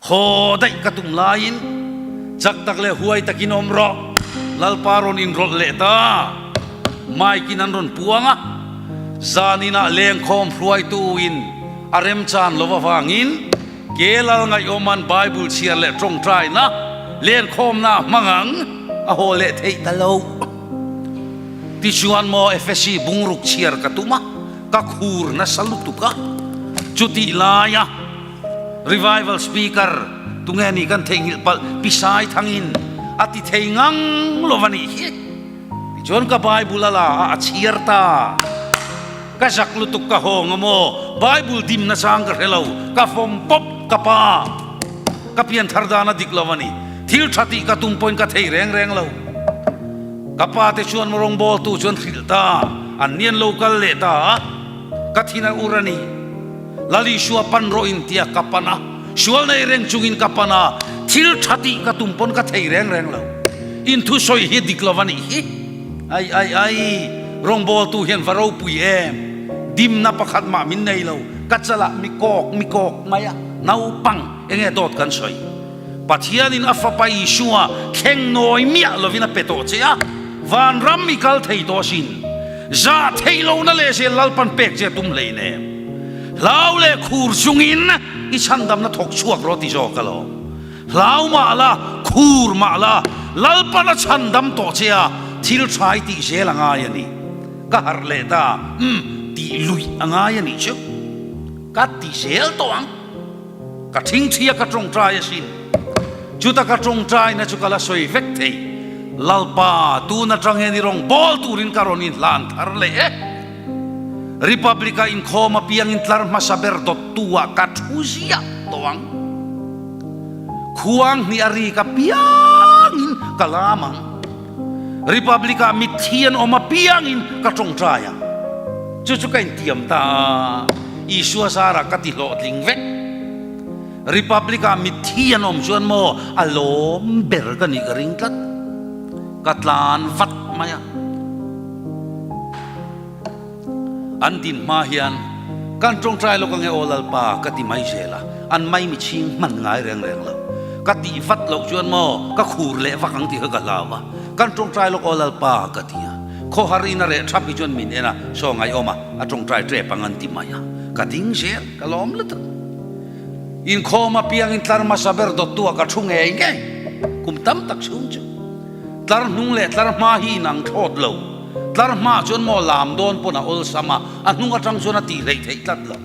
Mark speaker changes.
Speaker 1: Haw daih ka tum laiin chak tak leh huai takin awm rawh, Lalpa rawn inrawlh leh ta. Mike in an rawn puang a, zaninah lengkhawm hruaituin a remchan lo avangin ke lal ngaihawman Bible chhiar leh tawngtaina lenkhawmna a hmang ang a haw leh theih ta lo. Tichuan maw Efesi bungruk chhiar ka tum a, ka khur nasa lutuk a, chutih laia Revival Speaker tunge nih kan theihnghilh palh Pisai thangin a ti thei ngang lo a nih hi. Tichuan ka Bible a la a, a chhiar ta. Ka zak lutuk ka hawng a maw, Bible dimna chang ka hre lo, ka fawm pawp ka pa. Ka pianthar dan a dik lo a ni. Thil tha tih ka tum pawhin ka thei reng reng lo. Ka pa te chuan rawngbawltu chuan hrilh ta, an ni an lo kal leh ta a, ka thin a ur a ni. Lal Isua pan rawh in tia ka pan a, sual nei reng chungin ka pan a, thil tha tih ka tum pawn ka thei reng reng lo. In thusawi hi dik lo a nih hi. Ai ai ai, rawngbawltu hian va ropui em? Dimna pakhat mah min nei lo, ka chalah mi kawk mi kawk mai a, naupang enge dawt kan sawi? Pathianin a Fapa Isua thleng nawi miah lovin a pe tawh che a, vanram i kal thei tawh asin. Zah theih lohna leh zel Lalpan pek che a tum hlei nem. Hlau leh khur chungin i chhandamna thawk chhuak rawh ti zawk alawm. Hlau mah la, khur mah la, Lalpan a chhandam tawh che a, thil tha i tih zel a ngai a ni. Ka harh leh ta, umm, tih luih a ngai a nih chu. Ka ti zel tawh ang. Ka thingthia ka tawngtai asin. Chuta ka tawngtaina chu ka la sawi vek thei. Lalpa, tun atang hian i rawn bawl turin ka rawn inhlan thar leh e. Republic-a inkhawm apiangin tlar hmasa ber dawttu-ah ka thu ziah tawh ang. Khuang hnih a rik apiangin ka lam ang. Republic-ah mitthi an awm apiangin ka tawngtai ang. Chu chu ka intiam ta a, Isua zarah ka ti hlawhtling vek. Republic-ah mitthi an awm chuan maw a lawm ber ka nih ka ring tlat. Ka tlan vat mai a. An din hma hian kan tawngtai lawk ange aw Lalpa ka ti mai zel a, an maimi chhing hman ngai reng reng lo. Ka tih vat loh chuan maw ka khur leh vak ang tih kha ka hlau a, kan tawngtai lawk aw Lalpa ka ti a. Khawhar in a reh thap hi chuan min en a, saw ngaihawm a, a tawngtai tep ang an ti mai a, ka ding zel, ka lawm lutuk. Inkhawm apiangin tlar hmasa ber dawttu ah ka thu ngei ngei, kum tam tak chhung chu. Tlar hnung leh tlar hma hi inang thlawt lo. Tlar hma chuan maw lam dawn pawn a awlsam a, a hnung atang chuan a tih hleih theih tlat lo.